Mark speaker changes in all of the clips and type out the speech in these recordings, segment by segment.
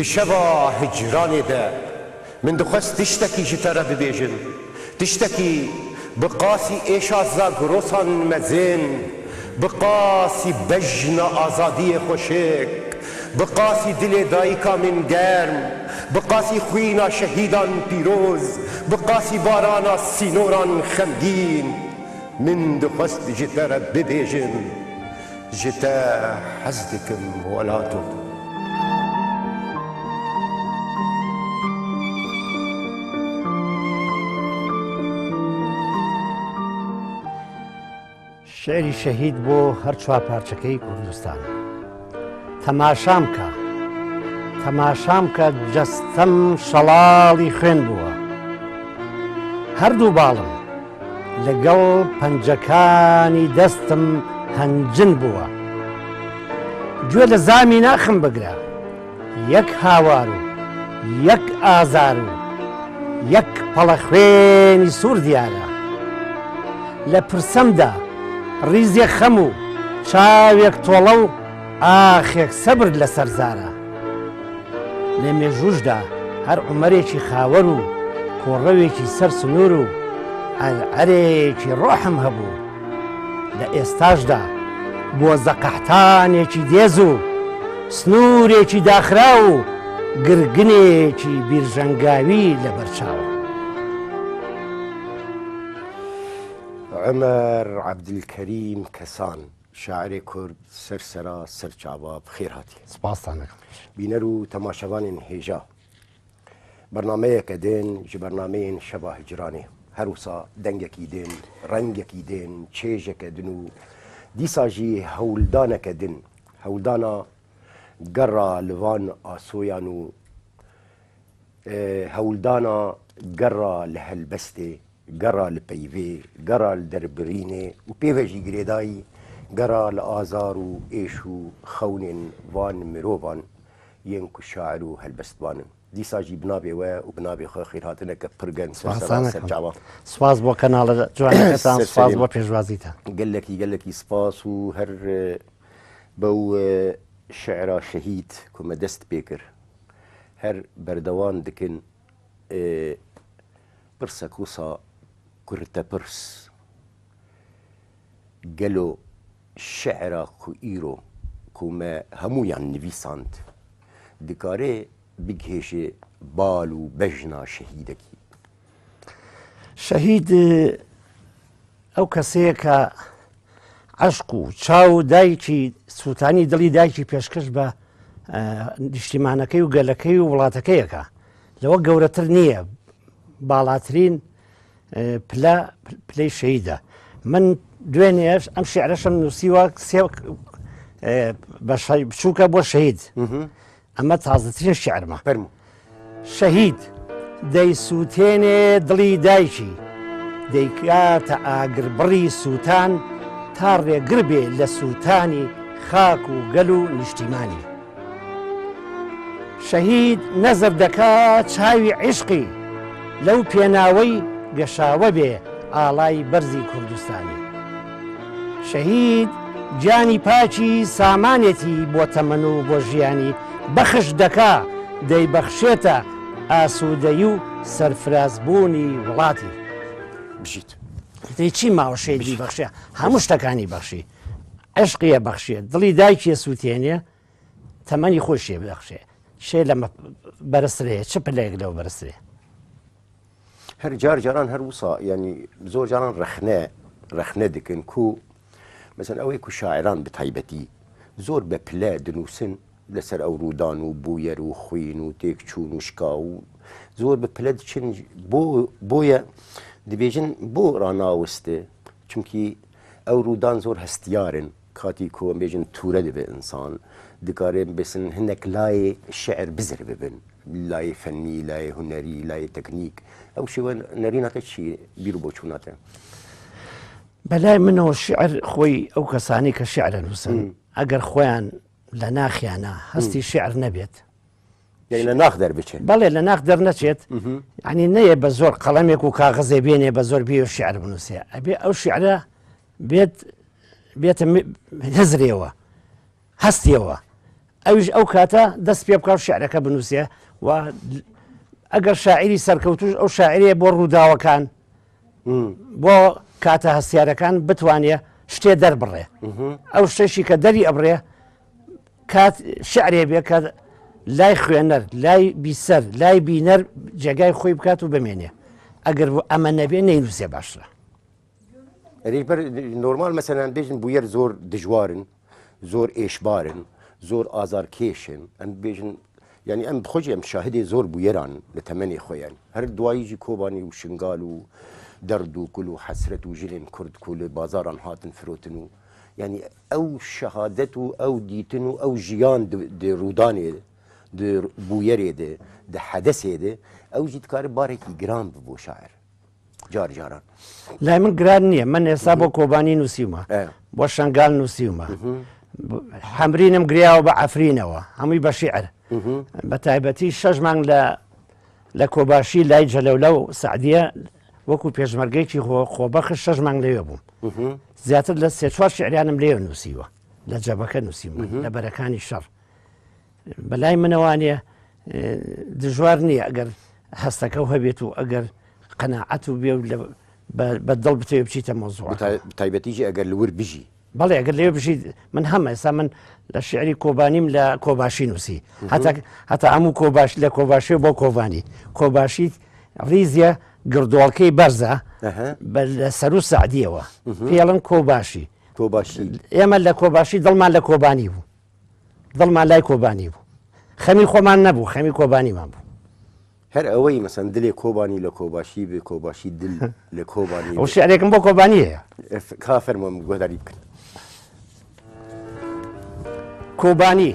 Speaker 1: Di şeva hicranê de min dixwest tiştekî ji te re bibêjim, tiştekî bi qasî êşa Zagrosan mezin, bi qasî bejna azadiyê xweşik, bi qasî dilê dayika min germ, bi qasî xwîna şehîdan pîroz, bi qasî barana sînoran xemgîn. Min dixwest ji te re bibêjim, ji te hez dikim welato.
Speaker 2: شیعری شەهید بۆ هەر چوار پارچەکەی کوردستان. تەماشام کە، تەماشام کە جەستەم شەڵاڵی خوێن بووە. هەردوو باڵم لەگەڵ پەنجەکانی دەستم هەنجن بووە. گوێ لە زامی ناخم بگرە، یەک هاوار و یەک ئازار و یەک پەڵە خوێنی سوور دیارە. لە پرسەمدا ڕیزێک خەم و چاوێک تۆڵە و ئاخێک سەبر لەسەر زارە. لە مێژووشدا هەر عومەرێکی خاوەر و کۆڕەوێکی سەر سنوور و عەرعەرێکی ڕۆحم هەبوو. لە ئێستاشدا بۆزە قەحتانێکی دێز و سنوورێکی داخراو و گرگنێکی بیرژەنگاوی لەبەر چاوە.
Speaker 1: عومەر عەبدولکەریم کەسان، شاعرێ کورد سەر سەرا سەر چاوا بخێر هاتی.
Speaker 2: سپاستان دەکەم.
Speaker 1: بینەر و تەماشەڤانên هێژا بەرنامەیەکە دێن ji بەرنامەیên şeva hicranê her wisa dengekî din rengekî din çêjeke din û dîsa jî hewldaneke din hewldana gera li van asoyan û hewldana gera li helbestê gera li peyvê gera li derbirînê û pêve jî girêdayî gera li azar û êş û xewnên van mirovan yên ku şair û helbestvan in. Dîsa jî bi navê we û bi navê xwe xêrhatineke pir germ ser sera ser çawa.
Speaker 2: Spas bo kanala جوانەکەتان سپاس بۆ پێشوازیتان.
Speaker 1: Gelekî gelekî spas û her bew şi'ra şehîd ku me dest pê kir her berdewam dikin pirsek wisa kurtepirs gelo şi'ra ku îro ku me hemûyan nivîsand dikare bigihêje bal û bejna şehîdekî.
Speaker 2: Şehîd ئەو کەسەیە کە عەشق و چاو و دایکی سووتانی دڵی دایکی پێشکەش بە نیشتیمانەکەی و گەلەکەی و وڵاتەکەیەکە لەوە گەورەتر نییە باڵاترین پلە پلەی شەیدە من دوێنێش ئەم شعرەشم نووسیوە سێ بچووکە بۆ شەهید ئەمە تازەترین شعرمە.
Speaker 1: فەرموو.
Speaker 2: شەهید دەیسووتێنێ دڵی دایکی، دەیکاتە ئاگربڕی سووتان تا ڕێگر بێ لە سووتانی خاک و گەل و نیشتیمانی. شەهید نەزر دەکا چاوی عیشقی لەو پێناوەی گەشاوە بێ ئاڵای بەرزی کوردستانی. شەهید گیانی پاکی سامانێتی بۆ تەمەن و بۆ ژیانی بەخش دەکا، دەیبەخشێتە ئاسوودەیی و سەرفرازبوونی وڵاتی.
Speaker 1: بژیت.
Speaker 2: ئیتر چی ماوە شەهید بیبەخشێ؟ هەموو شتەکانی بەخشی، عەشقی ئەبەخشێ، دڵی دایکی ئەسووتێنێ، تەمەنی خۆیشی ئەبەخشێ. شێ لەمە بەرزتر هەیە؟ چ پلەیەک لەوە بەرزتر هەیە؟
Speaker 1: هەر جار جاران هەر وسا یعنی زۆر جاران ڕەخنە ڕەخنە دکن کو مەسەن ئەوەی کو شاعران بتایبەتی زۆر بە پلە دنووسن لەسەر ئەو ڕوودان و بوویەر و خوین و تێکچوون و شکا و زۆر بە پلە دچن بۆ بۆیە دەبێژن بۆ ڕاناوستێ چونکی ئەو ڕوودان زۆر هەستیارن کاتی کو بێژن تورە دەبێ ئینسان دکارێ بێسن هەندێک لای شعر بزر ببن لای فەنی لای هونەری لای تەکنیک ئەو شێوە نەریناتە چی بیر و بۆچووناتە؟
Speaker 2: بەلای منەوە شعر خۆی ئەو کەسانی کە شعرە نووسن ئەگەر خۆیان لە ناخیانە هەستی شعر نەبێت
Speaker 1: یعنی لە ناخ دەربچێت
Speaker 2: بەڵێ لە ناخ دەرنەچێت ینی نەیە بە زۆر قەڵەمێک و کاغەزێ بێنێ بە زۆر بێ شعر بنووسێ ئەبێ ئەو شعرە بێت بێتە هزرێەوە هەستیەوە. ئەویش ئەو کاتە دەست پێ بکا و شعرەکە بنووسێ و ئەگەر شاعری سەرکەوتوش ئەو شاعرەیە بۆ ڕووداوەکان بۆ کاتە هەستیارەکان بتوانێ شتێ دەربڕێ ئەو شتێکی کە دەری ئەبڕێ کات شعرێ بێ کە لای خوێنەر لای بیسەر لای بینەر جێگای خۆی بکات و بمێنێ ئەگەر بۆ ئەمە نەبێ نەینووسێ باشترە.
Speaker 1: ئەرێ بەر نۆرمال مەسەلەن بێژن بویەر زۆر دژوارن زۆر ئێشبارن زۆر ئازارکێشن ئەم بێژن یعنی ئەم خۆجی ئەم شاهدێ زۆر بویەران لە تەمەنی خۆیان هەر دواییجی کۆبانی و شنگال و دەرد و گول و حەسرەت و ژنێن کورد کو لە بازاران هاتن فرۆتن و یعنی ئەو شەهادەت و ئەو دیتن و ئەو ژیان di ڕوودانێ di بویەرێ de di حەدەسێ de ئەو ژی دکارێ بارێکی گران ببۆ بۆ شاعر. جار جاران.
Speaker 2: لای من گران نییە من ئێستا بۆ کۆبانی نووسیومە بۆ شنگال نووسیومە حەمرینم گریاوە بە عفرینەوە هەمووی بە شیعر بە تایبەتی شەش مانگ لە لە کۆباشی لای جەلەولە و سعدیە وەکو پێشمەرگێکی خۆبەخش شەش مانگ لەوێ بووم زیاتر لە سێ چوار شعریانم لێ نووسیوە لە جەبەکە نووسیومە لە بەرەکانی شەڕ بەلای منەوانە دژوار نییە ئەگەر هەستەکە و هەبێت و ئەگەر قەناعەت و بێ و بە دڵ بتەوێ بچیتە مەوزوع
Speaker 1: تایبەتیژی ئەگەر لور بژی.
Speaker 2: بەڵێ ئەگەر لێ بژیت من هەمە ئێستا من لە شعری کۆبانیم لە کۆباشی نووسی هەتا هەتا هەموو کۆباش لە کۆباشی بۆ کۆبانی کۆباشی ڕیزیە گردۆڵکەی بەرزە لە سەرو سعدیەوە پێڵن کۆباشی
Speaker 1: کۆباشی
Speaker 2: ئێمە لە کۆباشی دڵمان لە کۆبانی بوو دڵمان لای کۆبانی بوو خەمی خۆمان نەبوو خەمی کۆبانیمان بوو.
Speaker 1: هەر ئەوەی مەسەن دلێ کۆبانی لە کۆباشی بێ کۆباشی دل لە کۆبانی
Speaker 2: ئەو شعرێکم بۆ کۆبانی هەیە.
Speaker 1: کا فەرمووم گۆداری بکەن.
Speaker 2: کۆبانی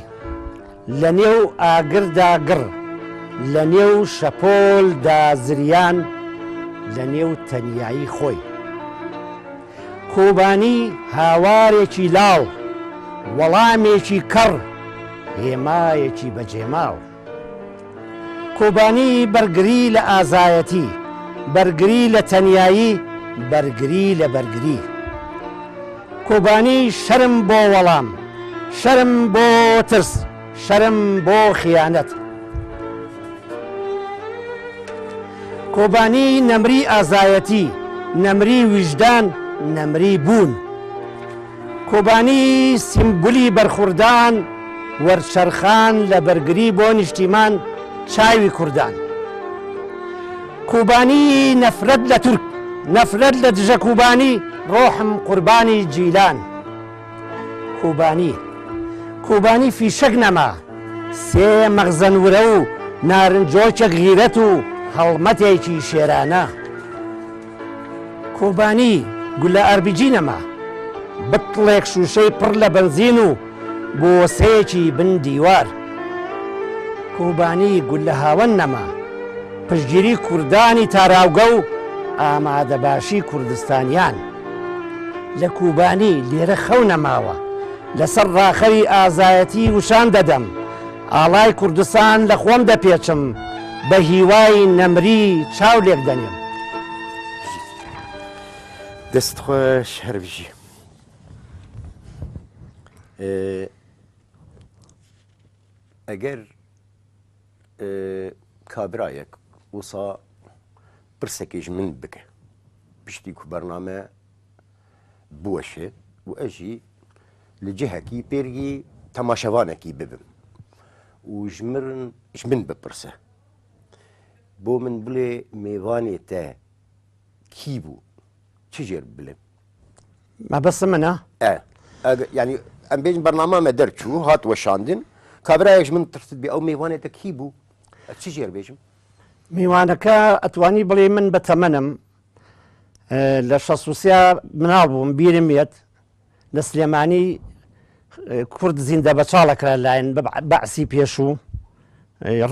Speaker 2: لە نێو ئاگردا گڕ لە نێو شەپۆلدا زریان لە نێو تەنیایی خۆی. کۆبانی هاوارێکی لاڵ، وەڵامێکی کەڕ، هێمایەکی بەجێماو. کۆبانی بەرگری لە ئازایەتی، بەرگری لە تەنیایی، بەرگری لە بەرگری. کۆبانی شەرم بۆ وەڵام، شەرم بۆ ترس، شەرم بۆ خیانەت. کۆبانی نەمری ئازایەتی، نەمری ویژدان، نەمری بوون. کۆبانی سیمبولی بەرخوردان، وەرچەرخان لە بەرگری بۆ نیشتیمان، چاوی کوردان. کوبانی نەفرەت لە تورک، نەفرەت لە دژە کوبانی، ڕۆحم قوربانی جیلان. کوبانی کوبانی فیشەک نەما سێ مەخزەن ورە و نارنجۆکێک غیرەت و هەڵمەتێکی شێرانە کوبانی گولە ئاربیجی نەما بتڵێک شووشەی پڕ لە بەنزین و بۆسەیەکی بن دیوار کوبانی گولە هاوەن نەما پشتگیری کوردانی تاراوگە و ئامادەباشی کوردستانیان لە کوبانی لێرە خەو نەماوە لەسەر ڕاخەری ئازایەتی وشان دەدەم ئاڵای کوردستان لە خۆم دەپێچم بە هیوای نەمری چاو لێک دەنێم.
Speaker 1: دەست خۆش هەربژی. ئەگەر کابرایەک وسا پرسێکیش من بکە پشتی کو بەرنامە بوەشێ و ئەژی لە جهەکی پێرگی تەماشەوانێکی ببم و ژمرن ژ من بپرسە بۆ من بڵێ مێوانێ تە کی بوو چ ژێر بلێم
Speaker 2: مەبەستم منە؟
Speaker 1: ئە یعنی ئەم بێژن بەرنامە مە دەرچوو هات وەشاندن کابرایەکش من ترست بێ ئەو مێوانێ تە کی بوو چ ژێر بێژم؟
Speaker 2: میوانەکە ئەتوانی بڵێ من بە تەمەنم لە 63 مناڵ بووم بیرم یەت لە سلێمانی کورد زیندە بە چاڵەکرا لایەن بەعسی پێشوو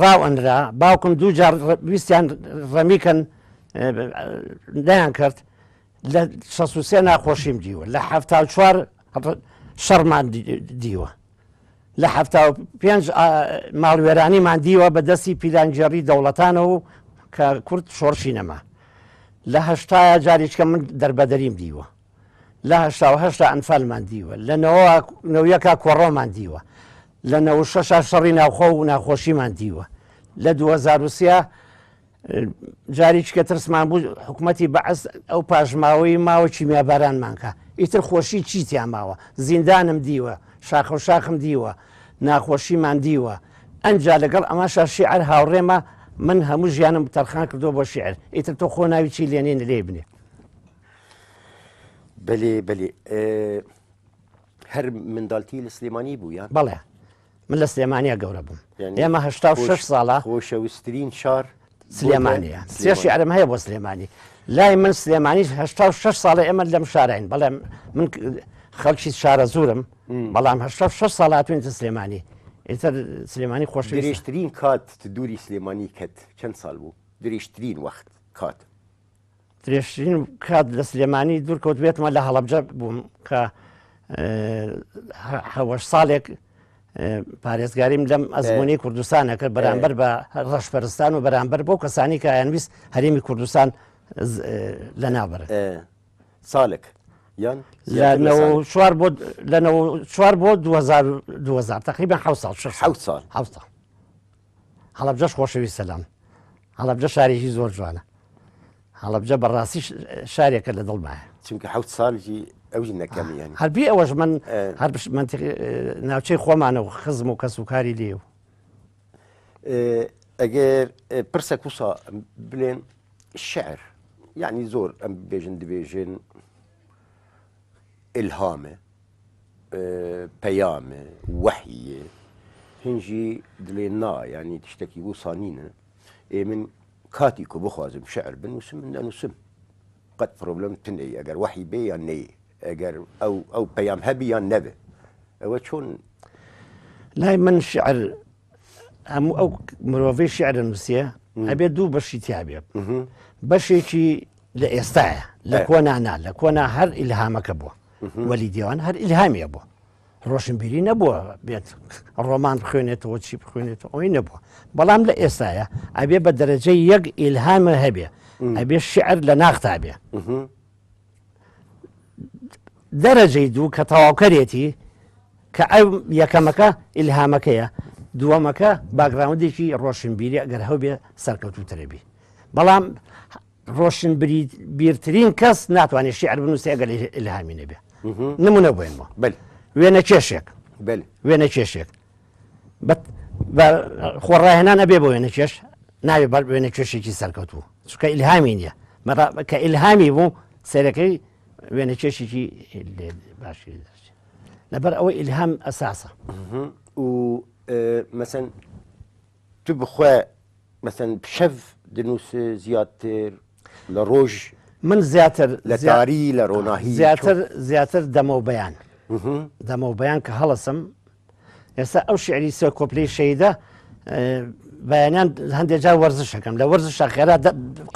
Speaker 2: ڕاو ئەنرا باوکم دوو جار ویستیان ڕەمیکەن دەیان کرد لە 63 ناخۆشیم دیوە لە 74 شەڕمان دیوە لە 75 ماڵوێرانیمان دیوە بە دەستی پیلانگێڕی دەوڵەتانەوە و کە کورد شۆڕشی نەما لە هەشتایە جاریچکە من دەربەدەریم دیوە لە هەشتا و هەشتا ئەنفالمان دیوە لە نەوە نەویەکا کۆڕۆمان دیوە. لە 96 شەڕی ناوخۆ و ناخۆشیمان دیوە. لە 2003 جارێکی کە ترسمان بوو حکوومەتی بەعس ئەو پاشماوەی ماوە کیمیابارانمان کە ئیتر خۆشی چی تیا ماوە. زیندانم دیوە، شاخە و شاخم دیوە، ناخۆشیمان دیوە. ئەنجا لەگەڵ ئەماشا شیعر هاوڕێمە، من هەموو ژیانم تەرخان کردووە بۆ شیعر. ئیتر تۆ خۆ ناوی چی لێنێ لێ بنێ.
Speaker 1: بەلێ بەلێ. هەر منداڵتی لە سلێمانی بوو یان؟
Speaker 2: بەڵێ من لە سلێمانیا گەورە بووم. ئێمە 86 ساڵە.
Speaker 1: خۆشەویستترین شار
Speaker 2: سلێمانیە. سێ شیعرم هەیە بۆ سلێمانی. لای من سلێمانی 86 ساڵە ئێمە لەم شاراین. بەڵێ من خەڵکی شارە زورم، بەڵام 86 ساڵ هاتوینتە سلێمانی. ئیتر سلێمانی خۆشەویستە.
Speaker 1: درێژترین کات دووری سلێمانی کەت چەند ساڵ بوو؟ درێژترین وەخت کات.
Speaker 2: درێژترین کات لە سلێمانی دوور کەوت بێتمە لە هەڵەبجە بووم کە حەوەش ساڵێک پارێزگاریم لەم ئەزمموی کوردستانە کرد بەرامبەر بە ڕەشپەرستان و بەرامبەر بۆ کەسانی کە ئەیانویست هەرێمی کوردستان لە ناوبرن.
Speaker 1: ساڵێک یان
Speaker 2: لە 94 بۆ لە 94 بۆ 2000 تقریبا 7 ساڵ
Speaker 1: 7 ساڵ
Speaker 2: 7 ساڵ. هەڵەبجەش خۆشەویستە لام. هەڵەبجە شارێکی زۆر جوانە. هەڵەبجە بەڕاستی شارێکە لە دڵمایە.
Speaker 1: چونکە 7 ساڵ ئەو نەکەمی یانی.
Speaker 2: هەر بی ئەوەش من هەر ناوچەی خۆمانە و خزم و کەس و کاری لێ و.
Speaker 1: ئەگەر پرسێک وسا بلێن شعر یعنی زۆر ئەم بێژن دبێژن ئیلهامە، پەیامە، وەحیە، هنجی دلێ نا یعنی تشتێکی وسا نینە. ئێ من کاتی کو بخوازم شعر بنووسم من دەنووسم، قەت پرۆبلم تنەی ئەگەر وەحی بێ یان نەیێ، ئەگەر ئەو پەیام هەبی یان نەبێ. ئەوە چۆن؟
Speaker 2: لای من شعر هەموو ئەو مرۆڤەی شعر نووسێ ئەبێ دوو بەشی تیا بێ. بەشێکی لە ئێستاە، لە کۆنا نا، لە کۆنا هەر ئیلهامەکە بووە. وەلی دیوان هەر ئیلهامیە بووە، ڕۆشنبیری نەبووە بێت ڕۆمان بخوێنێتەوە چی بخوێنێتەوە ئەوەی نەبووە. بەڵام لە ئێستاە ئەبێ بە دەرەجەی یەک ئیلهامە هەبێ، ئەبێ شعر لە ناختا بێ. دەرەجەی دوو کە تەواوکەرێتی، کە ئەو یەکەمەکە ئیلهامەکەیە، دووەمەکە باگراوندێکی ڕۆشنبیری ئەگەر هەبێ سەرکەوتووترە بی. بەڵام ڕۆشنبیرترین کەس ناتوانێت شیعر بنووسێ ئەگەر ئیلهامی نەبێ. نمونە بۆینمەوە. وێنە کێشێک. وێنە کێشێک. بە خۆڕاهێنان ئەبێ بۆ وێنە کێش، ناوێ بەر وێنە کێشێکی سەرکەوتوو، چونکە ئیلهامی نییە. کە ئیلهامی بوو سەرەکەی وێنە کێشێکی باشی دەرچێت. لەبەر ئەوەی ئیلهام ئەساسە.
Speaker 1: و مەسەن تو بخوا مەسەن شەv دنووس زیاتر لە ڕۆژ؟
Speaker 2: من زیاتر
Speaker 1: لە تاری لە ڕۆناهی
Speaker 2: زیاتر دەمەو بەیان. دەمەو بەیان کە هەڵەسم ئێستا ئەو شعری سێ کۆپلەی شەیدە بەیانیان هەندێک جار وەرزشەکەم، لە وەرزشە خێرا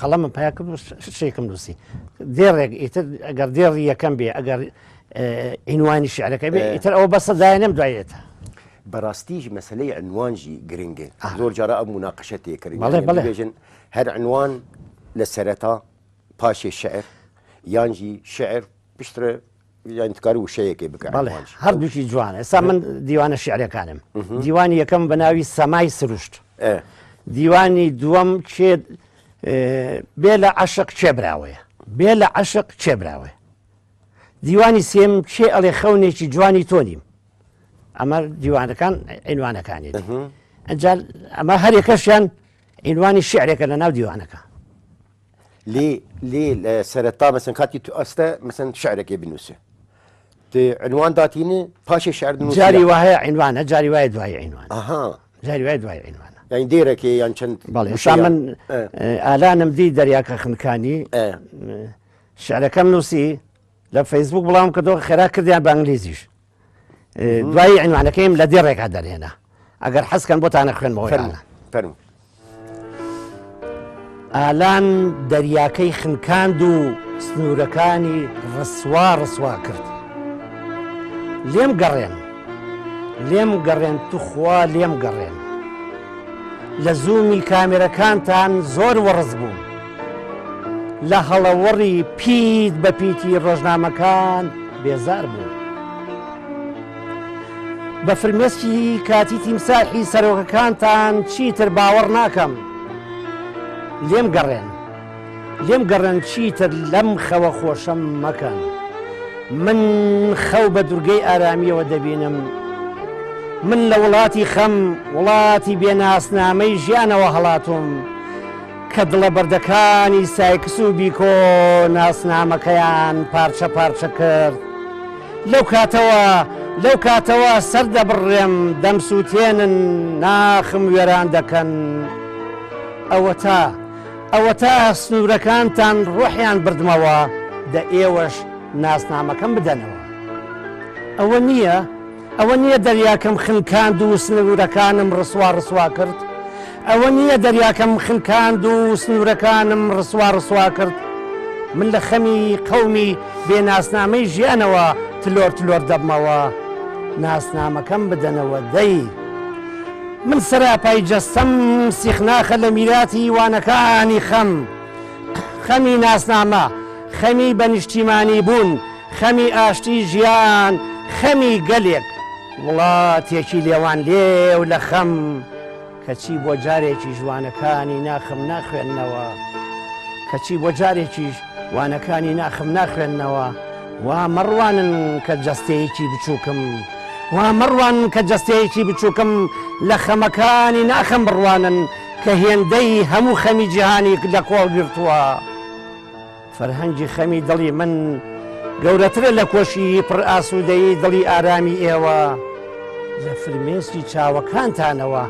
Speaker 2: قەڵەمم پیا کرد و شێکم نووسی. دێڕێک ئیتر ئەگەر دێڕی یەکەم بێ، ئەگەر عینوانی شعرەکە بێ، ئیتر ئەوە بەسە دایەنێم دوایێتە.
Speaker 1: بەڕاستیش مەسلەی عنوانجی گرنگە. زۆر جارە ئەم مناقەشە تێکردن. بێژن هەر عنوان لە سەرەتا پاشێ شعر یانجی شعر پشترە یان تکار وشەیەکی بکە.
Speaker 2: بەڵێ هەردووکی جوانە. ئێستا من دیوانە شعرەکانم، دیوانی یەکەم بە ناوی سەمای سروشت، دیوانی دووەم کێ بێ لە عەشق کێ براوەیە، بێ لە عەشق کێ براوەیە. دیوانی سێم کێ ئەڵێ خەونێکی جوانی تۆ نیم. ئەمە دیوانەکان عینوانەکانێتی. ئەنجا ئەمە هەرێکەشیان عینوانی شعرێکە لە ناو دیوانەکە.
Speaker 1: لێ لێ لە سەرەتا مەسەن کاتی تو ئەستە مەسەن شعرێکی بنووسێ، عنوان داتینێ پاشێ شعر دنووسی.
Speaker 2: جاری وایە عنوانە، جاری وایە دوای عنوان. جاری وایە دوای عنوانە.
Speaker 1: یعنی دێرەکێ یان چەند
Speaker 2: بەڵێ. ئێستا من ئالانم دی دەریاکە خنکانی شعرەکەم نووسی لە فەیسبوک بڵاوم کردەوە، خێرا کردیان بە ئەنگلیزیش. دوایی عنوانەکەیم لە دێڕێکا دەرهێنا. ئەگەر حەزکەن بۆتانە خوێنمەوە.
Speaker 1: فەرموو.
Speaker 2: ئالان دەریاکەی خنکاند و سنوورەکانی ڕسوا ڕسوا کرد. لێم گەڕێن، لێم گەڕێن، توخوا لێم گەڕێن. لە زوومی کامێرەکانتان زۆر وەڕز بووم. لە هەڵەوەڕی پیت بە پیتی ڕۆژنامەکان بێزار بووم. بە فرمێسکی کاتی تیمساحی سەرۆکەکانتان چیتر باوەڕ ناکەم. لێم گەڕێن، لێم گەڕێن چیتر لەم خەوە خۆشەم مەکەن. من خەو بە دورگەی ئارامییەوە دەبینم. من لە وڵاتی خەم، وڵاتی بێ ناسنامەی ژیانەوە هەڵاتووم. کە دڵە بەردەکانی سایکس و بیکۆ ناسنامەکەیان پارچە پارچە کرد. لەو کاتەوە، لەو کاتەوە سەر دەبڕێم، دەمسووتێنن، ناخم وێران دەکەن. ئەوەتا، ئەوەتا سنوورەکانتان ڕۆحیان بردمەوە، دە ئێوەش ناسنامەکەم بدەنەوە. ئەوە نییە؟ ئەوە نییە دەریاکەم خنکاند و سنوورەکانم ڕسوا ڕسوا کرد؟ ئەوە نییە دەریاکەم خنکاند و سنوورەکانم ڕسوا ڕسوا کرد؟ من لە خەمی قەومی بێ ناسنامەی ژیانەوە تلۆر تلۆر دەبمەوە. ناسنامەکەم بدەنەوە دەی. من سەراپای جەستەم سیخناخە لە میراتی وانەکانی خەم. خەمی ناسنامە، خەمی بە نیشتیمانی بوون، خەمی ئاشتی ژیان، خەمی گەلێک، وڵاتێکی لێوان لێو لە خەم، کەچی بۆ جارێکیش وانەکانی ناخم ناخوێننەوە، کەچی بۆ جارێکیش وانەکانی ناخم ناخوێننەوە، وا مەڕوانن کە جەستەیەکی بچووکم، وا مەڕوانن کە جەستەیەکی بچووکم، لە خەمەکانی ناخم بڕوانن کە هێندەی هەموو خەمی جیهانی لە کۆڵ گرتووە. فەرهەنگی خەمی دڵی من گەورەترە لە کۆشی پڕ ئاسوودەیی دڵی ئارامی ئێوە. لە فرمێسکی چاوەکانتانەوە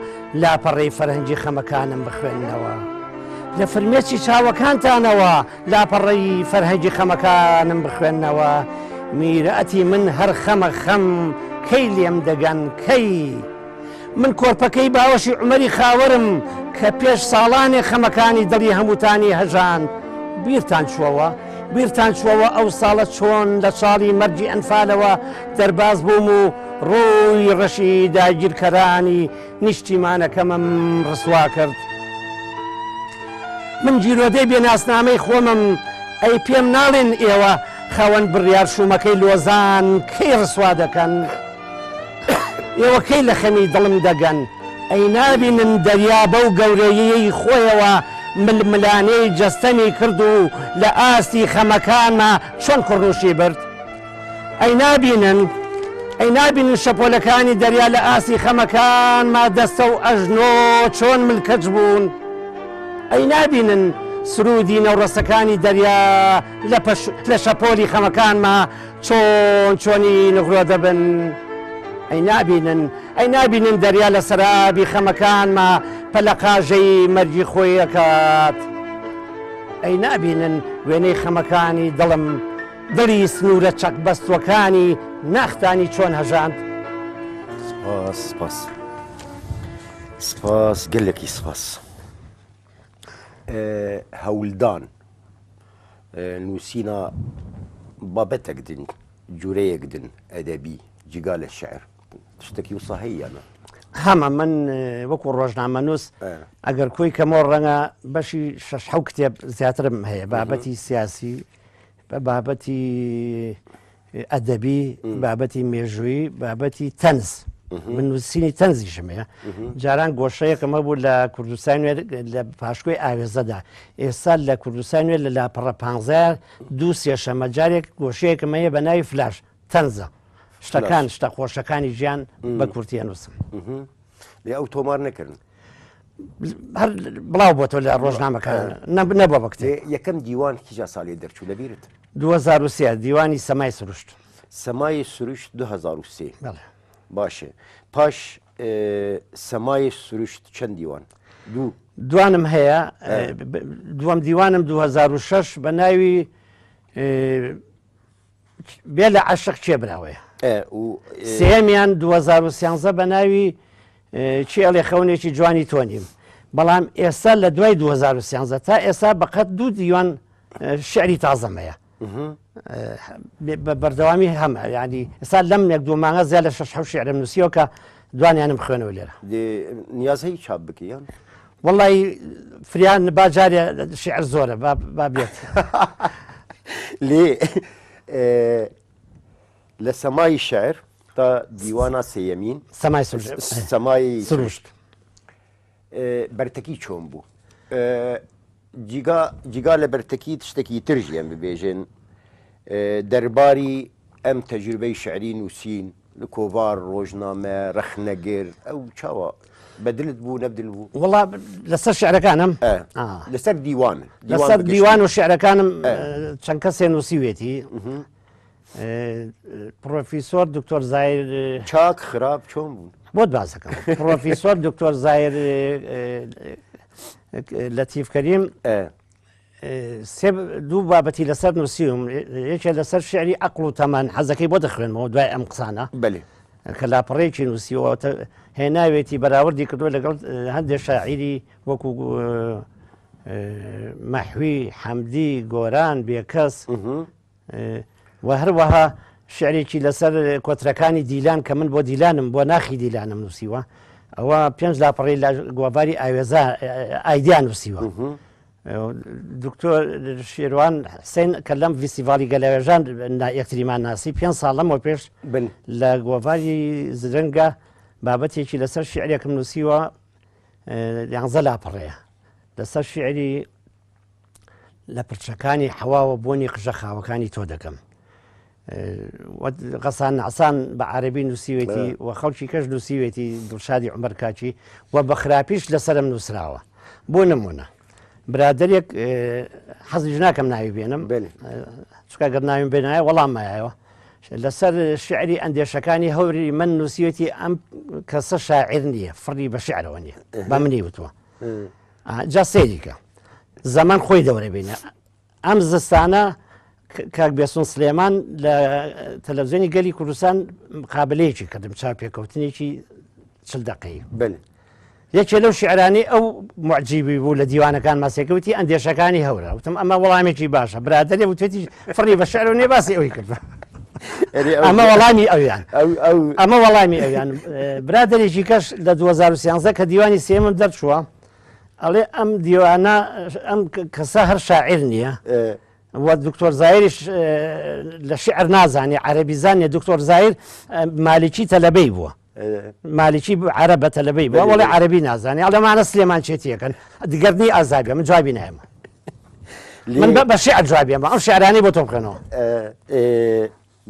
Speaker 2: لاپەڕەی فەرهەنگی خەمەکانم بخوێننەوە. لە فرمێسکی چاوەکانتانەوە لاپەڕەی فەرهەنگی خەمەکانم بخوێننەوە. میراتی من هەر خەمە خەم، کەی لێم دەگەن کەی؟ من کۆرپەکەی باوەشی عومەری خاوەرم کە پێش ساڵانێ خەمەکانی دڵی هەمووتانی هەژاند. بیرتان چووەوە؟ بیرتان چووەوە ئەو ساڵە چۆن لە چاڵی مەرگی ئەنفالەوە دەرباز بووم و ڕووی ڕەشی داگیرکەرانی نیشتیمانەکەمم ڕسوا کرد؟ من گیرۆدەی بێ ناسنامەی خۆمم، ئەی پێم ناڵێن ئێوە خاوەن بڕیار شوومەکەی لۆزان کەی ڕسوا دەکەن؟ ئێوە کەی لە خەمی دڵم دەگەن؟ ئەی نابینن دەریا بەو گەورەییەی خۆیەوە ململانێی جەستەمی کرد و لە ئاستی خەمەکانما چۆن کڕنووشی برد؟ ئەی نابینن؟ ئەی نابینن شەپۆلەکانی دەریا لە ئاستی خەمەکانما دەستە و ئەژنۆ چۆن ملکەچ بوون؟ ئەی نابینن سروودی نەوڕەسەکانی دەریا لە شەپۆلی خەمەکانما چۆن چۆنی نغرۆ دەبن؟ ئەی نابینن، ئەی نابینن دەریا لە سەرابی خەمەکانما پەلەقاژەی مەرگی خۆی ئەکات؟ ئەی نابینن وێنەی خەمەکانی دڵم دڵی سنوورە چەقبەستووەکانی ناختانی چۆن هەژاند؟
Speaker 1: سپاس سپاس سپاس گەلێکی سپاس. هەولدان نووسینا بابەتەک دن جورەیەک دن ئەدەبی جگا لە شعر شتێکی وسا هەیە یان نا؟
Speaker 2: هەمە من وەکو ڕۆژنامەنووس ئەگەر کۆی کەمەوە ڕەنگە بەشی شەش حەو کتێب زیاترم هەیە بابەتی سیاسی بە بابەتی ئەدەبی، بابەتی مێژوویی، بابەتی تەنز. من نووسینی تەنزیشم هەیە. جاران گۆشەیەکم هەبوو لە کوردستان نوێ لە پاشکۆی ئاوێزەدا. ئێستا لە کوردستان نوێ لە لاپەڕە پانزە دوو سێشەمە جارێک گۆشەیەکم هەیە بە ناوی فلاش تەنزە. شتەکان شتە خۆشەکانی ژیان بە کورتی ئەنووسم.
Speaker 1: لێ ئەو تۆمار نەکردن.
Speaker 2: هەر بڵاو بۆتەوە لە ڕۆژنامەکان نەبووە بە کتێب.
Speaker 1: یەکەم دیوان کیجا ساڵێ دەرچوو لەبیرت؟
Speaker 2: 2003 دیوانی سەمای سروشت.
Speaker 1: سەمای سروشت 2003 بەڵێ. باشە پاش سەمای سروشت چەند دیوان؟ دوو.
Speaker 2: دوانم هەیە دووەم دیوانم 2006 بە ناوی بێ لە عەشق کێ براوەیە. سێیەمیان 2013 بە ناوی کێ ئەڵێ خەونێکی جوانی تۆ نیم بەڵام ئێستا لە دوای 2013 تا ئێستا بەقەت دوو دیوان شعری تازەم هەیە بە بەردەوامی هەمە ینی ئێستا لەم یەک دوو مانگە زیاد لە شەش حەوت شعرم نووسیەوە کە دوانیانم خوێنەوە لێرە
Speaker 1: نیاز هەیە چاپ بکەی یان؟
Speaker 2: وەڵی فریان با جارێ شعر زۆرە با بێت
Speaker 1: لێ لە سەمای شعر. تا دیوانە سێیەمین
Speaker 2: سەمای
Speaker 1: سەمای سروشت بەرتەکی چۆن بوو؟ جیگا جیگا لە بەرتەکی شتێکی تر ژیان ببێژن دەرباری ئەم تەجربەی شعری نووسین لە کۆڤار ڕۆژنامە ڕەخنەگر ئەو چاوە بەدلت بوو نەبدل بوو؟
Speaker 2: وڵا لەسەر شعرەکانم
Speaker 1: لەسەر دیوان
Speaker 2: لەسەر دیوان و شعرەکانم چەند کەسێ نووسیوێتی پرۆفیسۆر دکتۆر زایر
Speaker 1: چاک خراپ چۆن بوو
Speaker 2: بۆت باسەکەم پرۆفیسۆر دکتۆر زایر لەتیف کەریم سێ دوو بابەتی لەسەر نووسیوم یەکێ لەسەر شعری عقل و تەمان حەزەکەی بۆ دەخوێنمەوە دوای ئەم قسانە
Speaker 1: بەێ
Speaker 2: کە لاپەڕێکی نووسیەوە هێناوێتی بەراوردی کردو لەگەڵ هەندێک شاعیری وەکو مەحوی حەمدی گۆران بێکەس و هەروەها شعرێکی لەسەر کۆترەکانی دیلان کە من بۆ دیلانم بۆ ناخی دیلانم نووسیوە ئەوە پێنج لاپەڕی لە گۆڤاری ئاوێزا ئایدیا نووسیوە دکتۆر شێروان حسێن کە لەم فیستیڤاڵی گەلاوێژان یەکتریمان ناسی پێ ساڵ لەمەوە پێش
Speaker 1: بن
Speaker 2: لە گۆڤاری زرنگە بابەتێکی لەسەر شعرێکم نووسیوە یانزە لاپەڕەیە لەسەر شعری لە پرچەکانی حەواوە بۆنی قژە خاوەکانی تۆ دەکەم. غەسان نەعسان بە عربی نووسیوێتی و خەڵکی کەش نووسیوێتی دڵشادی عمر کاچی و بە خراپیش لەسرم نووسراوە بۆ نمونە برادێک حەزیش ناکەم ناوی بێنم چکە گەر ناویم بێنایە وەڵام مایەوە لەسەر شعری ئەندێشەکانی هەوری من نووسیوێتی ئەم کەسە شاعر نییە فڕی بە شعرەوە نییە بە منی وتووە جا سەیری کە زەمان خۆی دەورە بینە ئەم زستانە کاک بێسون سلێمان لە تەلەڤزیۆنی گەلی کوردستان قابلەیەکی کردم چاپێکەوتنێکی چل دقەی
Speaker 1: بن
Speaker 2: یەکێ لەو شعرانی ئەو معجیبی بوو لە دیوانەکان ماسێکەوتی ئەندێشەکانی هەورە وتم ئەمە وەڵامێکی باشە برادێ وتێتی فڕی بە شعر و نێ باسی ئەوی کرد ئەمە وەڵامی ئەویان ئەمە وەڵامی ئەویان برادێکی کەش لە 2013 کە دیوانی سێمم دەرچووە ئەڵێ ئەم دیوانە ئەم کەسە هەر شاعیر نییە و دکتۆر زایریش لە شعر نازانێ عەربی زانێ دکتۆر زایر مالکی تەلەبەی بووە مالکی عەرەبە تەلەبەی بووە وەڵێ عەربی نازانێ ئەڵێمانە سلێمان چێتیەکەن دگەرنی ئازابێ من جوابی نایەمە من بە شعر جوابیەمە ئەو شعرانەی بۆ تۆ بخوێنەوە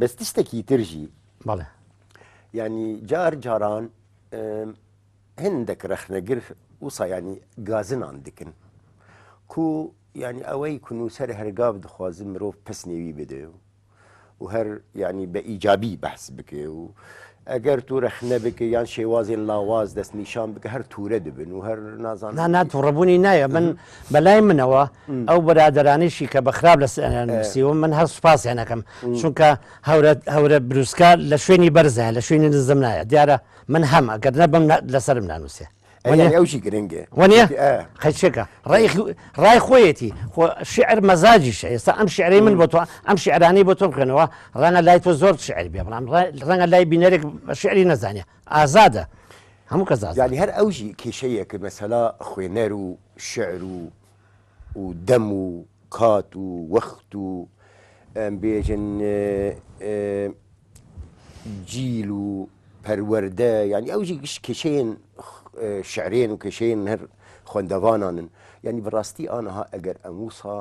Speaker 1: بەس تشتێکی ترژی
Speaker 2: بەڵێ
Speaker 1: ینی جار جاران هەندێک ڕەخنەگر وسا ینی گازنان دکن کو ینی ئەوەی کو نووسەر هەرگاو دخوازن مرۆڤ پسنێوی بدێ و و هەر یانی بە ئیجابی بەحس بکێ و ئەگەر تو رەخنە بکە یان شێوازێن لاواز دەست نیشان بکە هەر تورە دبن و هەر نازان
Speaker 2: نا نا توڕەبوونی نایە من بەلای منەوە ئەو برادەرانیشی کە بە خراپ لە نووسیوە من هەر سوپاسیان ئەکەم چونکە هەورە هەورە بروسکە لە شوێنی بەرزە لە شوێنی نزم نایە دیارە من هەم ئەگەر نەبم لەسەرم نانووسێ
Speaker 1: وەنیە ئەوشی گرنگە
Speaker 2: وەنیە قەیچێکە ڕای ڕای خۆیەتی خۆ شعر مەزاجیشە ئێستا ئەم شعرەی من بۆ تۆ ئەم شعرانەی بۆ تۆ بخوێنەوە ڕەنگە لای تۆ زۆر شعر بێ بەڵام ڕەنگە لای بینەرێک شعری نەزانێ ئازادە هەموو کەس ئازادە
Speaker 1: یانی هەر ئەوژی کێشەیە کە مەسەلا خوێنەر و شعر و و دەم و کات و وەخت و ئەم بێژن جیل و پەروەردە یانی ئەو ژی گشت کێشەیەن شعرێن و کێشەیەن هەر خوێندەڤانانن یانی بەڕاستی ئانەها ئەگەر ئەم وسا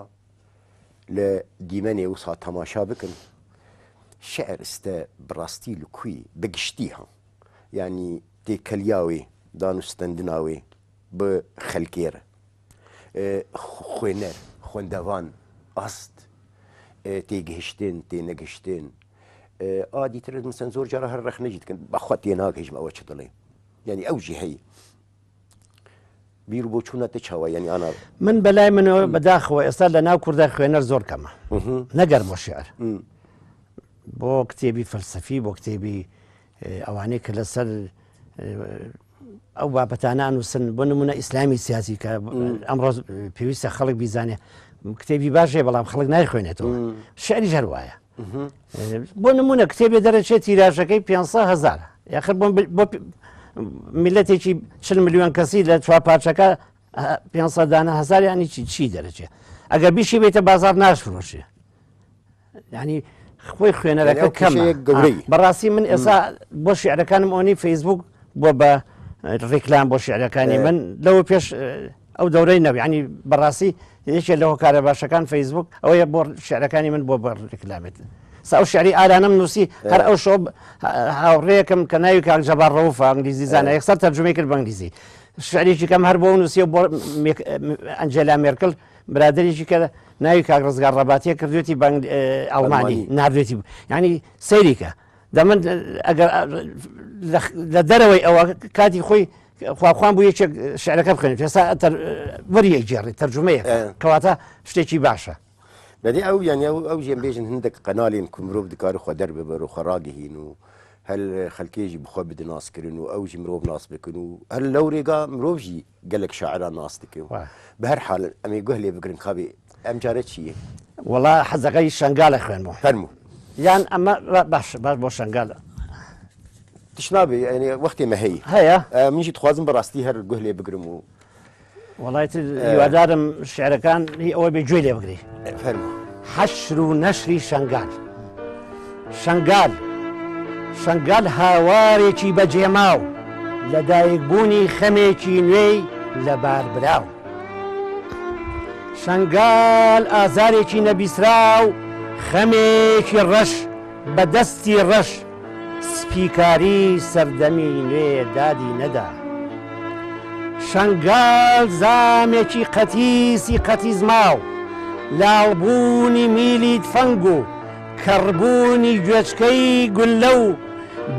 Speaker 1: لە دیمەنێ وسا تەماشا بکەن شعر ئستە بەڕاستی لە کوی بەگشتی ها یانی تێکەلیاوێ دانوستەندناوێ بە خەلکێرە خوێنەر، خوێندەڤان، ئاست تێگهشتن، تێنەگهشتن ئا دیتر مەسەن زۆر جارە هەر ڕەخنەجی دکەن بەخوا تێناگەیشم ئەوە چ دەڵێ یعنی ئەو ژی هەیە بیر بۆ چوونەتە چاوە یعنی ئانا
Speaker 2: من بەلای منەوە بەداخەوە ئێستا لە ناو کووردا خوێنەر زۆر کەمە نەگەر بۆ شعر بۆ کتێبی فەلسەفی بۆ کتێبی ئەوانەی کە لەسەر ئەو بابەتانە ئەنووسن بۆ نمونە ئیسلامی سیاسی کە ئەمڕۆ پێویستە خەڵک بیزانێ کتێبی باشێ بەڵام خەڵک نایخوێنێتەوە شعری هەر وایە بۆ نمونە کتێبێ دەرەچێت تیراژەکەی 500 هزار یاخر بۆ میلەتێکی 40 میلیۆن کەسی لە چوار پارچەکە 500 دانە هزار ینی چی چی دەرەچێت ئەگەر بیشی بێتە بازار ناشفرۆشێ ینی خۆی خوێنەرەکە کەمە
Speaker 1: گەورەی.
Speaker 2: بەڕاستی من ئێسا بۆ شیعرەکانم ئۆنی فەیسبوک بۆ بە ڕیکلام بۆ شیعرەکانی من لەوە پێش ئەو دەورەی نەبوو ینی بەڕاستی یەکێ لە هۆکارە باشەکان فەیسبوک ئەوەیە بۆ شیعرەکانی من بۆ بە ڕیکلامێت سا ئەو شعری ئارانم نووسی هەر ئەو شۆ هاوڕێکم کە ناوی کاک جەبار ڕەوفە ئەنگلیزی زانە یەکسەر تەرجومەی کرد بە ئەنگلیزی شعرێکی کەم هەر بۆ نووسی بۆ ئەنجێلا مێرکل برادەرێکی کە ناوی کاک ڕزگار ڕەباتیە کردوێتی بە ئەڵمانی ناردوێتی ینی سەیریکە دەمن ئەگەر لە دەرەوەی ئەوە کاتی خۆی خواخوان بوو یەکێک شعرەکە بخوێنێت ئێستا وەریە گێڕی تەرجمەیە کەواتە شتێکی باشە.
Speaker 1: بەدی ئەو یان ئەو ئەو ژێم بێژن هندێک قەنالین کو مرۆڤ دکار خۆ دەرببەر و خۆ ڕاگەهین و هەل خەلکێژی بخۆ بدە ناسکردن و ئەو ژی مرۆڤ ناس بکن و هەر لەو رێگا مرۆڤ ژی گەلێک شاعران ناس دکەن بە هەر حال ئەمێ گوه لێ بگرن کابێ ئەم جارە چییە؟
Speaker 2: وەڵا حەزەکەی شەنگالە خوێنمەوە.
Speaker 1: فەرموو.
Speaker 2: یان ئەمە باش باش بۆ شەنگال.
Speaker 1: تش نابێ یعنی وەختێ مە هەیە.
Speaker 2: هەیە؟
Speaker 1: منیشی دخوازم بەڕاستی هەر گوه لێ بگرم و
Speaker 2: وەڵای تر هیوادارم شعرەکان هی ئەوە بێ گوێ لێ بگری.
Speaker 1: فەرموو.
Speaker 2: حەشر و نەشری شەنگال. شەنگال شەنگال هاوارێکی بەجێماو، لەدایکبوونی خەمێکی نوێی لەباربراو. شەنگال ئازارێکی نەبیسراو، خەمێکی ڕەش بە دەستی ڕەش، سپیکاری سەردەمی نوێ دادی نەدا. شەنگال زامێکی قەتیسی قەتیزماو، لاڵبوونی میلی تفەنگ و کەڕبوونی گوێچکەی گوللە و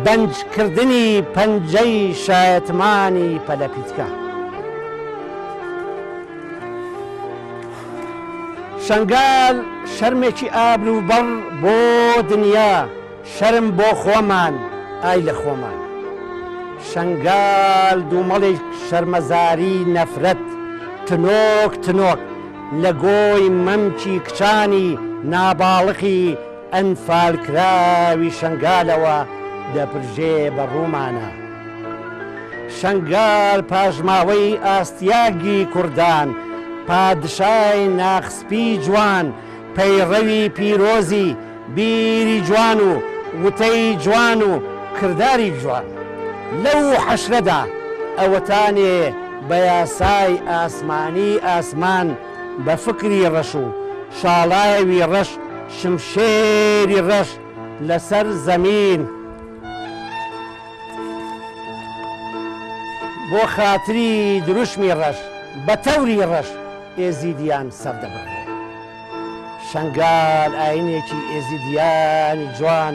Speaker 2: بەنجکردنی پەنجەی شایەتمانی پەلەپیتکە. شەنگال شەرمێکی ئابرووبڕ بۆ دنیا، شەرم بۆ خۆمان، ئای لە خۆمان. شەنگال دوومەڵێک شەرمەزاری نەفرەت، تنۆک تنۆک لە گۆی مەمکی کچانی ناباڵقی ئەنفالکراوی شەنگالەوە دەپرژێ بە ڕوومانا. شەنگال پاشماوەی ئاستیاگی کوردان، پادشای ناخسپی جوان، پەیڕەوی پیرۆزی بیری جوان و وتەی جوان و کرداری جوان لەو حەشرەدا ئەوەتانێ بە یاسای ئاسمانی ئاسمان بە فکری ڕەش و شاڵاوی ڕەش شمشێری ڕەش لەسەر زەمین بۆ خاتری دروشمی ڕەش بە تەوری ڕەش ئێزیدیان سەردەبڕێ. شەنگال ئاینێکی ئێزیدیانی جوان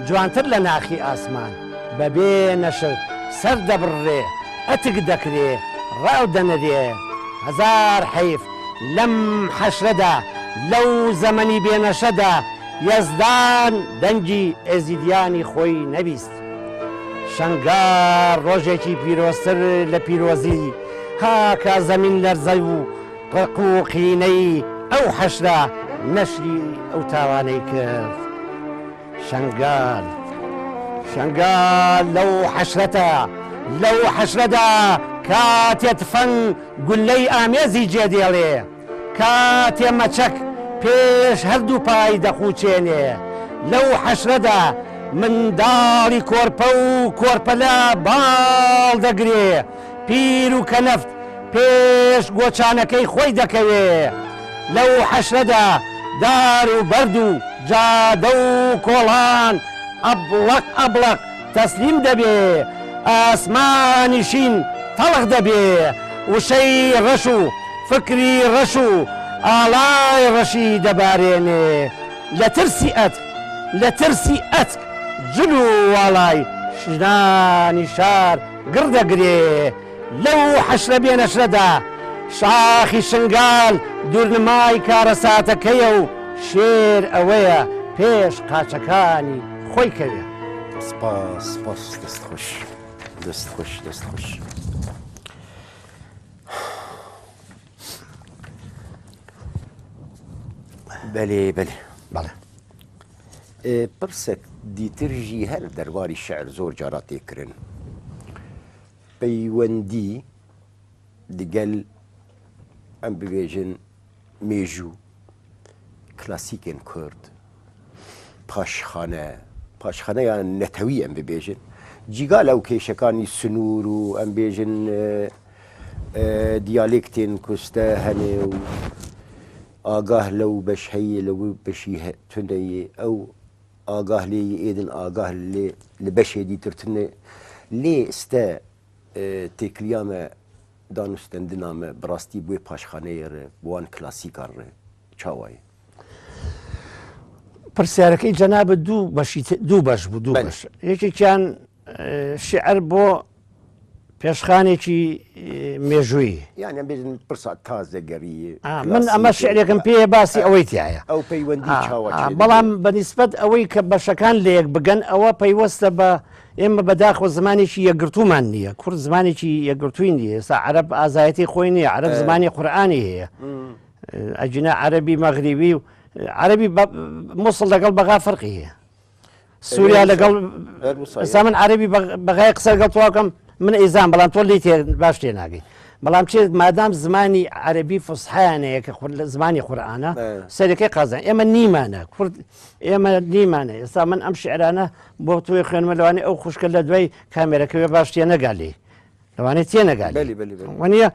Speaker 2: جوانتر لە ناخی ئاسمان بەبێ نەشر سەر دەبڕرێ ئەتک دەکرێ ڕاو دەنرێ هەزار حەیف لەم حەشرەدا لەو زەمەنی بێ نەشەدا یەزدان دەنگی ئێزیدیانی خۆی نەبیست شەنگال ڕۆژێکی پیرۆزتر لە پیرۆزی هاکا زەمین لەرزەی و ڕق و قینەی ئەو حەشرە نەشری ئەو تاوانەی کرد. شەنگال شەنگال لەو حەشرەتە لەو حەشرەدا کاتێ تفەنگ گوللەی ئامێزی جێ دێڵێ کاتێ مەچەک پێش هەردوو پای دەقوچێنێ لەو حەشرەدا منداڵی کۆرپە و کۆرپەلە باڵ دەگرێ پیر و کەنەفت پێش گۆچانەکەی خۆی دەکەوێ. لەو حەشرەدا دار و بەرد و جادە و کۆڵان ئەبڵەق ئەبڵەق تەسلیم دەبێ، ئاسمانی شین تەڵخ دەبێ، وشەی ڕەش و فکری ڕەش و ئاڵای ڕەشی دەبارێنێ. لە ترسی ئەتک، لە ترسی ئەتک جل و واڵای ژنانی شار گڕ دەگرێ. لەو حەشرە بێنەشرەدا شاخی شنگال دوورنمای کارەساتەکەیە و شێر ئەوەیە پێش قاچەکانی خۆی کەوێ.
Speaker 1: سپاس سپاس دەست خۆش دەست خۆش دەست خۆش. بەلێ بەلێ
Speaker 2: بەڵێ.
Speaker 1: پرسێک دیتر ژی هەر دەرباری شعر زۆر جارا تێکرن پەیوەندی دگەل ئەم ببێژن مێژوو کلاسیکێن کورد. پاشخانە، پاشخانە یان نەتەوی ئەم ببێژن، جیگا لەو کێشەکانی سنوور و ئەم بێژن دیالێکتێن کوستە هەنێ و ئاگاه لەو بەش هەیە لەو بەشی تونەیە ئەو ئاگاه لێ ئێدن ئاگاه لێ لە بەشێ دیتر تونێ لێ ئستە تێکلیامە دانوستەندنامە بڕاستی بوێ پاشخانەیە ڕێ بوان کلاسیکان ڕێ چاوایە.
Speaker 2: پرسیارەکەی جەنابت دوو بەشی دوو بەش بوو دوو بەش یەکێکیان شعر بۆ پێشخانێکی مێژوویی
Speaker 1: یان بێژن پرسا تازەگەری
Speaker 2: من ئەمە شعرێکم پێ باسی ئەوەی تایە
Speaker 1: ئەو پەیوەندی چاوە
Speaker 2: بەڵام بەنیسبەت ئەوەی کە بەشەکان لەیەک بگەن ئەوە پەیوەستە بە ئێمە بەداخەوە زمانێکی یەکگرتوومان نییە کورد زمانێکی یەکگرتووی نییە ئێستا عەرەب ئازایەتی خۆی نییە عەرەب زمانی قورئانی هەیە ئەگینا عەرەبی مەغریبی و عەرەبی موسڵ لەگەڵ بەغا فەرقی هەیە سووریا لەگەڵ ئێستا من عەرەبی بەغای قسە لەگەڵ تۆکەم من ئیزان بەڵام تۆ لی باش تێ ناگەی بەڵام چێت مادام زمانی عەربی فسحیانەیە کە لە زمانی قورآانە سەرەکەی قازان ئێمە نیمانە کورد ئێمە نیمانە ئێستا من ئەم شعرانە بۆ تۆی خوێنمە لەوانێ ئەو خوشکە لە دوای کامێرەکەوێ باش تێ نەگا لێی لەوانەیە تێ نەگا لێی وەنیە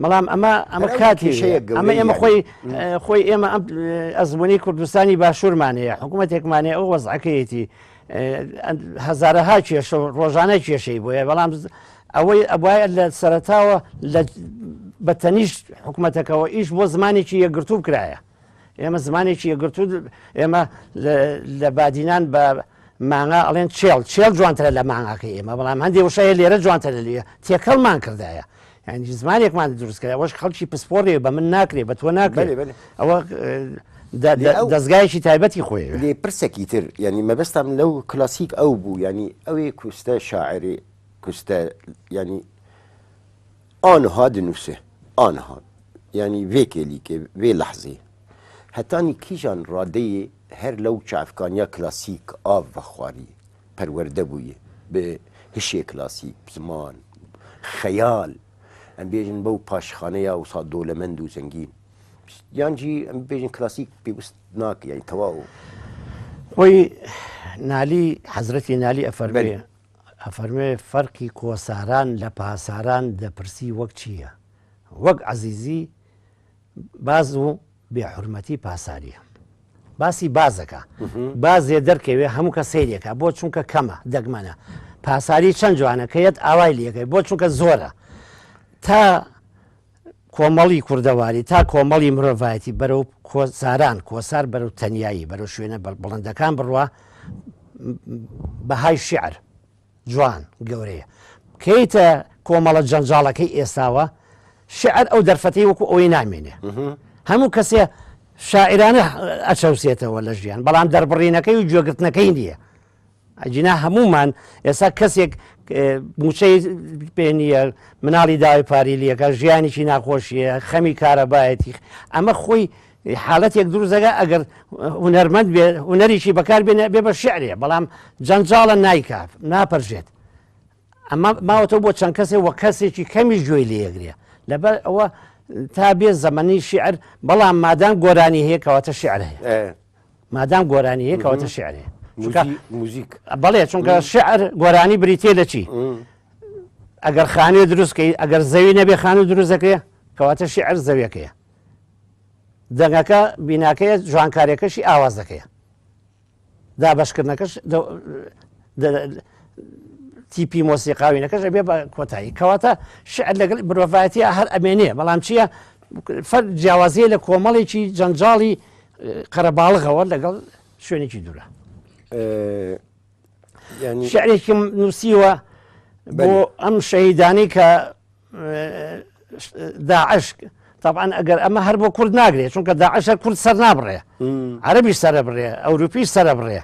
Speaker 2: بەڵام ئەمە ئەمە کاتی ئەمە ئێمە خۆی خۆی ئێمە ئەم ئەزمموی کوردستانی باشوورمان هەیە حکوومەتێکمان هەیە ئەو وەزعەکەیەتی هەزارەها کێشە و ڕۆژانە کێشەی بۆیە بەڵام ئەوەی ئەبواە لە سەرتاوە لە بە تەنیشت حکوومەتەکەەوە ئیش بۆ زمانێکی یەکگرتوو بکرایە ئێمە زمانێکی یەکگرتوو ئێمە لە بادینان بە مانگا ئەڵێن چێڵ چێڵ جوانترە لە مانگاکەی ئێمە بەڵام هەندێ وشە هەیە لێرە جوانترە لێ تێکەڵمان کردایە یعنی زمانێکمان دروست کرد ئەوەش خەڵکی پسپۆڕێ بە من ناکرێ بە تۆ ناکرێ ئەوە دەستگایەکی تایبەتی خۆی
Speaker 1: لێ پرسێکی تر یعنی مەبەستم لەو کلاسیک ئەو بوو یعنی ئەوێ کوستە شاعری کوستە یعنی ئانها دنووسێ ئانها یانی ڤێ کێلیکێ ڤێ لەحزێ هەتانی کیژان ڕادەیێ هەر لەو چاڤکانیا کلاسیک ئاڤ ڤەخواریێ پەروەردە بوویێ بە هشێ کلاسیک زمان خەیال ئەم بێژن بەو پاشخانەیا وسا دۆلەمەند و زەنگین یان جی ئەم بێژن کلاسیک پێوست ناکە یانی تەواو.
Speaker 2: خۆی نالی حەزرەتی نالی ئەفەرموێ ئەفەرموێ فەرقی کۆساران لە پاساران دەپرسی وەک چییە؟ وەک عەزیزی باز و بێ حورمەتی پاساریە. باسی بازەکە بازێ دەرکەوێ هەموو کە سەیرێکە بۆ چونکە کەمە دەگمەنە پاساری چەند جوانە کە یەت ئاوای لەکەی بۆ چونکە زۆرە تا کۆمەڵی کوردەواری تا کۆمەڵی مرۆڤایەتی بەرەو کۆساران کۆسار بەرەو تەنیایی بەرەو شوێنە بڵندەکان بڕوا بەهای شعر جوان گەورەیە کەیتە کۆمەڵە جەنجاڵەکەی ئێستاوە شعر ئەو دەرفەتەی وەکو ئەوەی نامێنێ هەموو کەسێ شاعرانە ئەچەوسێتەوە لە ژیان بەڵام دەربڕینەکەی و گوێگرتنەکەی نییە ئەگینا هەموومان ئێستا کەسێک موچەی پێ نییە مناڵی داوای پاری لەکە ژیانێکی ناخۆشیە خەمی کارەبایەتی ئەمە خۆی حالەتێک دروست دەکا ئەگەر هونەرمەند بێ هونەریکی بەکار بێنێ بێ بە شعرێ بەڵام جەنجاڵە نایکا ناپەرژێت ئەمە ماوەتەوە بۆ چەند کەسێ وە کەسێکی کەمی گوێی لێگرێ لەبەر ئەوە تا بێ زەمەنی شعر بەڵام مادام گۆرانی هەیە کەواتە شعر هەیە مادام گۆرانی هەیە کەواتە شعر هەیە
Speaker 1: موزیک
Speaker 2: بەڵێ چونکە شعر گۆرانی بریتە لە چی ئەگەر خانوێ دروستکەی ئەگەر زەوی نەبێ خانوو دروست دەکرێ کەواتە شعر زەویەکەیە دەنگەکە بیناکەیە جوانکاریەکەشی ئاوازەکەیە دابەشکردنەکەش تیپی مۆسیقاوینەکەش ئەبێ بە کۆتایی کەواتە شعر لەگەڵ مرۆڤایەتی هەر ئەمێنێ بەڵام چییە فەر جیاوازیە لە کۆمەڵێکی جەنجاڵی قەرەباڵغەوە لەگەڵ شوێنێکی دوورە شعرێکم نووسیوە بۆ ئەم شەهیدانی کە داعش طبعا ئەگەر ئەمە هەر بۆ کورد ناگرێت چونکە داعش هەر کورد سەر نابڕێ عەربی سەرە بڕێ ئەوروپی سەرە بڕێ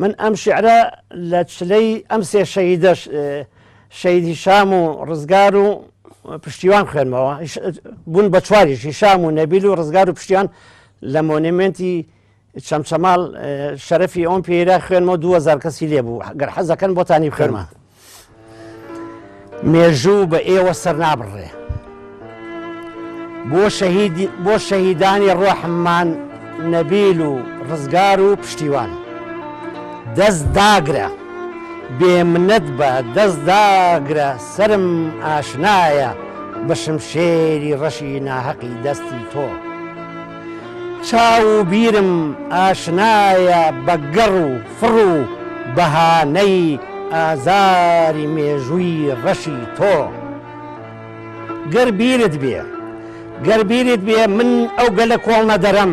Speaker 2: من ئەم شعرە لە چلەی ئەم سێ شەهیدە شەهیدی شام و ڕزگار و پشتیوان خوێنمەوە بوون بە چواریش شام و نەبیل و ڕزگار و پشتیوان لە مۆنیمنتی چەمچەماڵ شەرەفی ئەوم پێیرا خوێنمەوە 2000 کەسی لێ بوو گەر حەزەکەن بۆتانی بخوێنمە مێژوو بە ئێوە سەر نابڕێ بۆ شەهیدی بۆ شەهیدانی ڕۆحمان نەبیل و ڕزگار و پشتیوان. دەست داگرە، بێ منەت بە دەست داگرە سەرم ئاشنایە بە شمشێری ڕەشی ناهەقی دەستی تۆ. چاو و بیرم ئاشنایە بە گەڕ و فڕ و بەهانەی ئازاری مێژووی ڕەشی تۆ. گەر بیرت بێ، گەر بیرت بێ من ئەو گەلە کۆڵنەدەرەم،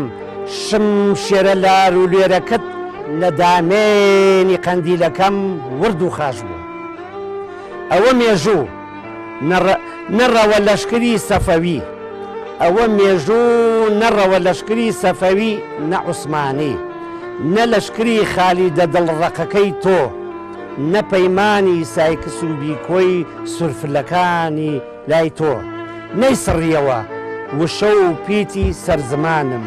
Speaker 2: شمشێرە لار و لوێرەکەت لە دامێنی قەندیلەکەم ورد و خاش بوو. ئەوە مێژوو، نە ڕەوە لەشکری سەفەوی، ئەوە مێژوو نە ڕەوە لەشکری سەفەوی نە عوسمانی، نە لەشکری خالیدە دڵڕەقەکەی تۆ، نە پەیمانی سایکس و بیکۆی سورفلەکانی لای تۆ نەیسڕیەوە وشە و پیتی سەر زمانم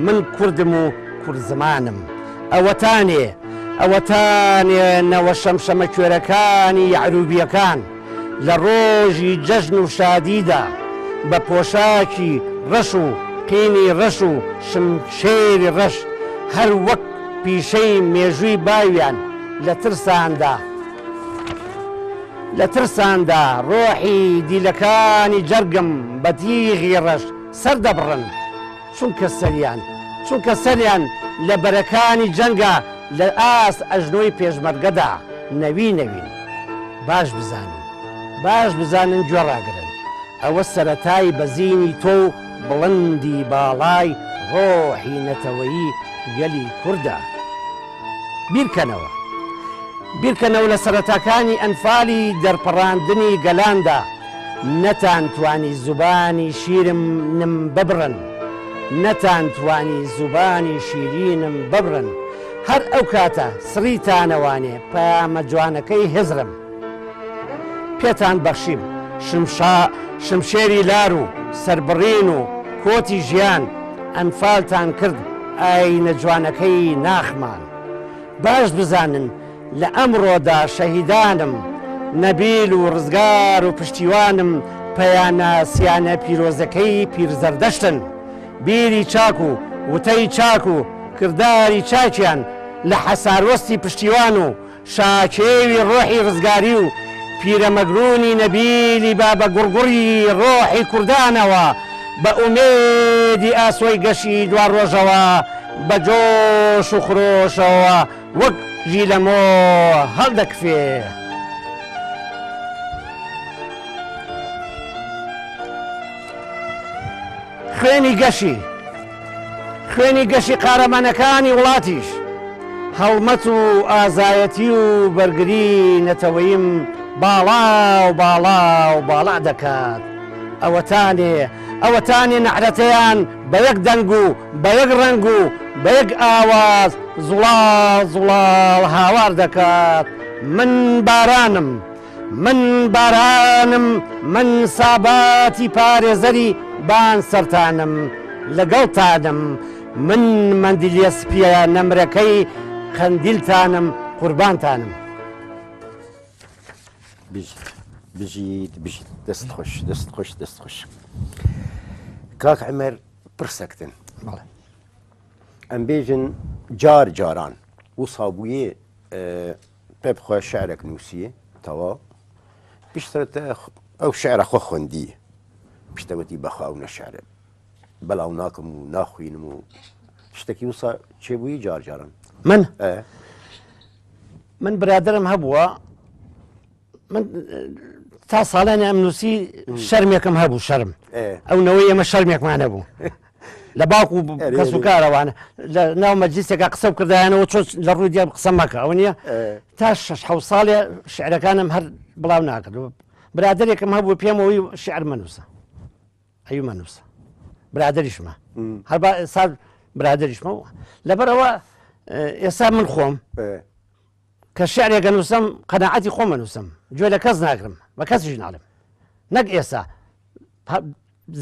Speaker 2: من کوردم و کوردزمانم ئەوەتانێ ئەوەتانێ نەوە شەمشەمەکوێرەکانی یەعروبیەکان لە ڕۆژی جەژن و شادیدا بە پۆشاکی ڕەش و قینی ڕەش و شمشێری ڕەش هەر وەک پیشەی مێژووی باویان لە ترساندا لە ترساندا ڕۆحی دیلەکانی جەرگم بە تیغی ڕەش سەر دەبڕن چونکە سەریان چونکە سەریان لە بەرەکانی جەنگا لە ئاست ئەژنۆی پێشمەرگەدا نەوی نەوین باش بزانن باش بزانن گوێ ڕاگرن ئەوە سەرەتای بەزینی تۆ و بڵندی باڵای ڕۆحی نەتەوەیی گەلی کوردە. بیرکەنەوە. بیرکەنەوە لە سەرەتاکانی ئەنفالی دەرپەڕاندنی گەلاندا نەتانتوانی زوبانی شیرم نم ببڕن، نەتانتوانی زوبانی شیرینم ببڕن، هەر ئەو کاتە سڕیتانەوانێ پەیامە جوانەکەی هزرم. پێتان بەخشیم شمشا شمشێری لار و سەربڕین و کۆتی ژیان ئەنفالتان کرد ئاینە جوانەکەی ناخمان باش بزانن لە ئەمڕۆدا شەهیدانم نەبیل و ڕزگار و پشتیوانم پەیانە سیانە پیرۆزەکەی پیر زەردەشتن بیری چاک و وتەی چاک و کرداری چاکیان لە حەساروەستی پشتیوان و شاکێوی ڕۆحی ڕزگاری و پیرەمەگروونی نەبیلی بابە گوڕگوڕی ڕۆحی کوردانەوە بە ئومێدی ئاسۆی گەشی دواڕۆژەوە بە جۆش و خرۆشەوە وەک ژیلەمۆ هەڵدەکفێ. خوێنی گەشی. خوێنی گەشی قارەمانەکانی وڵاتیش هەڵمەت و ئازایەتی و بەرگری نەتەوەییم باڵا و باڵا و باڵا دەکات. ئەوەتانێ ئەوەتانێ نەعرەتەیان بە یەک دەنگ و بە یەک ڕەنگ و بە یەک ئاواز زوڵاڵ زوڵاڵ هاوار دەکات، من بارانم، من بارانم من ساباتی پارێزەری بان سەرتانم لەگەڵتانم من مەندیلیە سپیە نەمرەکەی قەندیلتانم قوربانتانم.
Speaker 1: بژیت بژیت بژیت دەست خۆش دەست خۆش دەست خۆش کاک عمر پرسەکتن
Speaker 2: بەڵێ
Speaker 1: ئەم بێژن جار جاران وسا بوویێ پێ بخۆ شعرێک نووسیە تەواو پشترە ئەو شعرە خۆ خوندیە پشتەوەتی بەخوا ئەو نەشعرە بەلاو ناکەم و ناخوینم و شتێکی وسا چێبووی جار جاران
Speaker 2: من من برادرم هەبووە من تا ساڵانی ئەم نووسی شەرمێکم هەبوو شەرم ئەو نەوەی ئێمە شەرمێکمان هەبوو لە باوک و کەس و کارەوانە لە ناو مەجلیسێکا قسە بکردایانەوە چۆن لە ڕووی دیار قسە مەکە ئەوە نییە تا شش حەوت ساڵێ شعرەکانم هەر بڵاو ناکرد برادێکم هەبوو پێمەوەی شعر مەنووسە ئەوی مەنووسە برادریشمە هەر سال برادریشمە لەبەرەوە ئێستا من خۆم کە شعرێک ئەنووسم قەناعەتی خۆم ئەنووسم گوێ لە کەس ناگرم بە کەسیش ناڵێم نەک ئێستا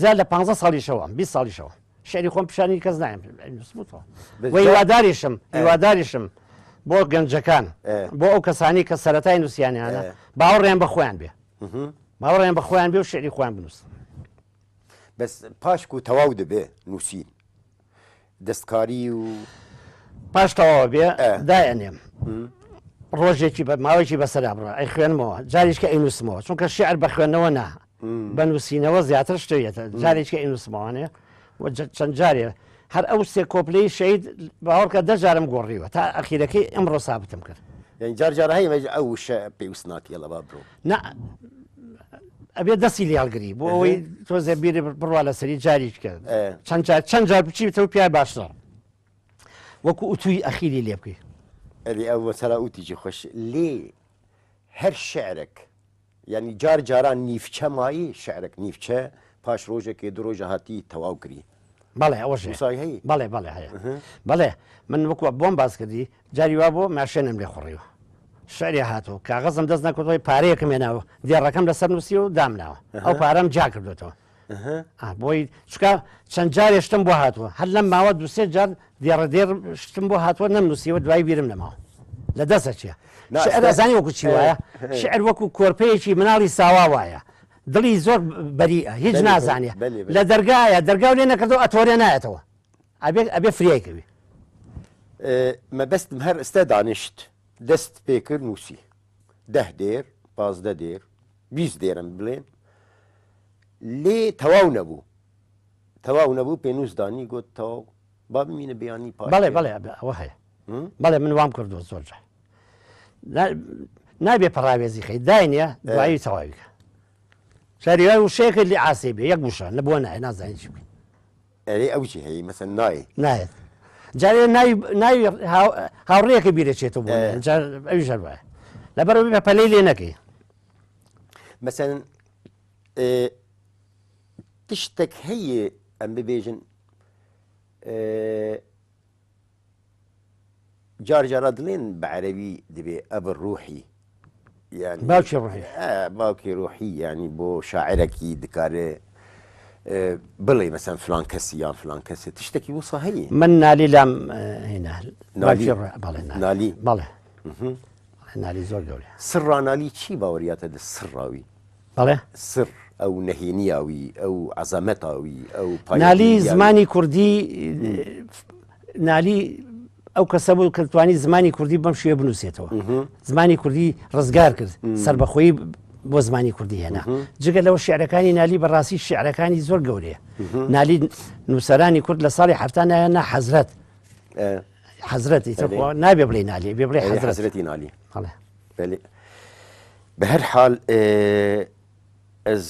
Speaker 2: زیاد لە پ ساڵیشەوە 20 ساڵیشەوە شعری خۆم پیشانی کەس نایم نووسمتەوە هیواداریشم هیواداریشم بۆ گەنجەکان بۆ ئەو کەسانی کە سەتای نووسیانیانە باوەڕیان بە خۆیان بێ باوەڕیان بە خۆیان بێ و شعری خۆیان بنووسن
Speaker 1: بەس پاشک و تەواو دەبێ نووسین دەستکاری و.
Speaker 2: پاش تەواوە بێ دایەنێم ڕۆژێکی بە ماوەیەکی بەسەرا بڕە ئەی خوێنمەوە جاریشکە ئەینووسمەوە چونکە شعر بە خوێندنەوە نا بە نووسینەوە زیاتر شتێتە جارێکە ئەینووسمەوانێ و چەند جارێ هەر ئەو سێ کۆپلەی شەید باوەڕکە دە جارم گۆڕیوە تا ئەخیرەکەی ئەمڕۆ سابتم کرد.
Speaker 1: یانی جار جار هەیە مەج ئەو وشە پێویست ناکەی ئەڵە با برۆ.
Speaker 2: نا ئەبێ دەستی لێ هەڵگری بۆ ئەوەی تۆزێ بیری بڕوا لەسەری جاریش کرد چەند جار چەند جار بچیتەوە پیای باشترە وەکو ئوتوی ئەخیری لێ بکەی.
Speaker 1: ئەری ئەو مەسەلا ئوتیکی خۆش لێ هەر شعرێک یانی جار جاران نیفچە مایی شعرەک نیفچە پاش ڕۆژێکێ دو ڕۆژە هاتی تەواو کری.
Speaker 2: بەڵێ ئەوەش هەیە.
Speaker 1: وسای هەیی؟
Speaker 2: بەڵێ بەڵێ هەیە. بەڵێ من وەکو بۆم باس کردی جاری وا بۆ ماشێنم لێ خوڕیوە شعرێ هاتوو کاغەزم دەست نەکەوتەوە پارەیەکم هێناوە دێڕەکەم لەسەر نووسیوە و دامناوە ئەو پارەم جیا کردوێتەوە بۆی چکە چەند جارێ شتم بۆ هاتووە هەر لەم ماوە دوسێ جار دێڕە دێڕ شتم بۆ هاتووە نەمنووسیوە دوای بیرم نەماوە لە دەستە چیە شعر ئەزانی وەکو چی وایە شعر وەکو کۆرپەیەکی مناڵی ساوا وایە دڵی زۆر بەریئە هیچ نازانێ لە دەرگایە دەرگاو لێ نەکردەوە ئەتۆرێ نایەتەوە ئەبێ ئەبێ فریای کەوی.
Speaker 1: مەبەستم هەر ئستە دانیشت دەست پێکرد نووسی دە دێر 15 دێر 20 دێرم بڵێن لێ تەواو نەبوو تەواو نەبوو پێنووس دانی گوت تەواو با بمینە بیانی پاش
Speaker 2: بەڵێ بەڵێ ئەوە هەیە بەڵێ من وام کردووە زۆر جار نابێ پەڕاوێزی خەی داینە دوایی تەواویکە جاری وای وشەیەکە لێ عاسێ بێ یەک وشە نەبووە نایە نازانین چی بکەین
Speaker 1: ئەرێ ئەو چی هەیە مەسەن نایە
Speaker 2: نایەت جارێ ناوی ناوی هاوڕێیەکە بیرەچێتەوە بۆ جار ئەویش هەر وایە لەبەرەوەی بە پەلەی لێ نەکەی
Speaker 1: مەسەن تشتێک هەیە ئەم ببێژن جار جارا دڵێن بە عەرەبی دەبێ ئەب ڕوحی
Speaker 2: یانی باوکی ڕوحی
Speaker 1: باوکی ڕوحی یانی بۆ شاعرەکی دکارێ بڵێ مەسەن فلان کەسی یان فلان کەسی تشتێکی وسا هەیە
Speaker 2: من نالی لام هێنا
Speaker 1: نالی
Speaker 2: بەڵێ
Speaker 1: نالی
Speaker 2: بەڵێ نالی زۆر گەورە
Speaker 1: سڕا نالی چی باوەریاتە دە سڕاوی
Speaker 2: بەڵێ
Speaker 1: سڕ ئەو نەهێنیاوی ئەو عەزەمەتاوی ئەو
Speaker 2: نالی زمانی کوردی نالی ئەو کەسە بوو کە توانی زمانی کوردی بەم شوێ بنووسێتەوە زمانی کوردی ڕزگار کرد سربەخۆیی بۆ زمانی کوردی هێنا جگە لەوە شعرەکانی نالی بەڕاستی شعرەکانی زۆر گەورەیە نالی نووسەرانی کورد لە ساڵی هەفتانایە نا حەزرەت حەزرەتی نابێ بڵێ نالی بێ بڵێ
Speaker 1: حەزرەتی نالی بەێ بە هەر حال ئەز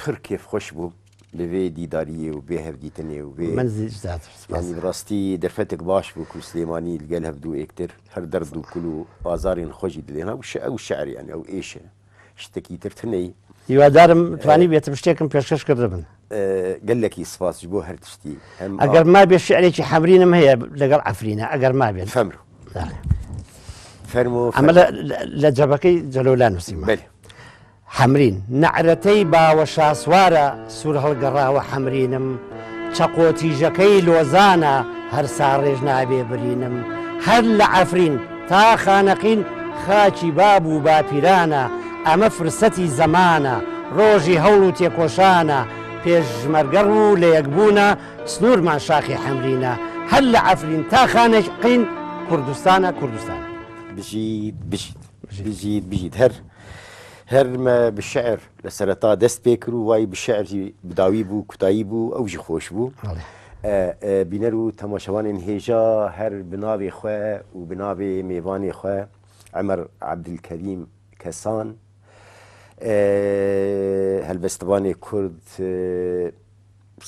Speaker 1: پڕ کێفخۆش بووم لە vê دیداریێ و vê hevdîtinê û vê
Speaker 2: من زیاتر سپاس.
Speaker 1: یانی بەڕاستی دەرفەتێک باش بوو کو سلێمانی لەگەل هەڤدوو ئێکتر هەر دەرد و کول و ئازارێن خۆ ژی دلێن ئەو ئەو شعر یانی ئەو ئێشە شتێکی تر تنەی.
Speaker 2: هیوادارم توانی بێتم شتێکم پێشکەش کردبن.
Speaker 1: گەلەکی سپاس ji بۆ هەر تشتی
Speaker 2: هەم ئەگەر مابێ شعرێکی حەمرینم هەیە لەگەڵ عەفرینە ئەگەر مابێت.
Speaker 1: فەمرو.
Speaker 2: بەڵێ.
Speaker 1: فەرموو
Speaker 2: ئەمە لە جەبەکەی جەلۆلا نووسیمە.
Speaker 1: بەلێ.
Speaker 2: حەمرین، نەعرەتەی باوە شاسوارە سوور هەڵگەڕاوە حەمرینم، چەقۆ تیژەکەی لۆزانە هەر ساڕێژ نابێ برینم، هەر لە عەفرین تا خانەقین خاکی باب و باپیرانە، ئەمە فرسەتی زەمانە ڕۆژی هەوڵ و تێکۆشانە، پێشمەرگە ڕوو لە یەکبوونە سنوورمان شاخی حەمرینە، هەر لە عەفرین تا خانەقین کوردستانە کوردستانە.
Speaker 1: بژیت بژیت بژیت بژیت هەر هەر مە بە شعر لە سەرەتا دەست پێ کرد و وای بە شعر ژی بداوی بوو کوتایی بوو ئەو ژی خۆش بوو بینەر و تەماشەوانên هێژا هەر bi navê xwe û bi navê mêvanê xwe Emer Ebdulkerîm Kesan helbestvanê Kurd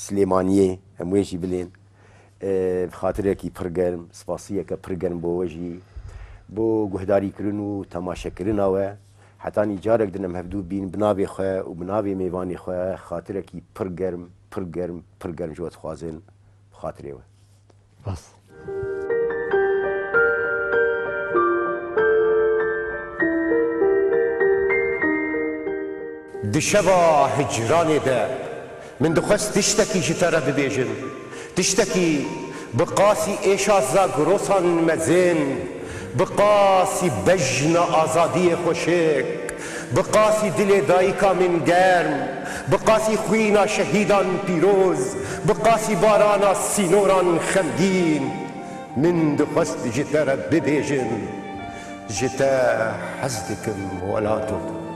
Speaker 1: Silêmaniyê em wê jî bilên bi xatirekî pir germ spasiyeke pir germ bo we jî bo guhdarîkirin û temaşekirina we hetanî carek din em hevdû bîn bi navê xwe û bi navê mêvanê xwe xatirekî pir germ pir germ pir germ ji we dixwazin bi xatirê we.
Speaker 2: Bas.
Speaker 1: Di şeva hicranê de min dixwest tiştekî ji te re bibêjim, tiştekî bi qasî êşa Zagrosan mezin, bi qasî bejna azadiyê xweşik, bi qasî dilê dayika min germ, bi qasî xwîna şehîdan pîroz, bi qasî barana sînoran xemgîn. Min dixwest ji te re bibêjim, ji te hez dikim welato.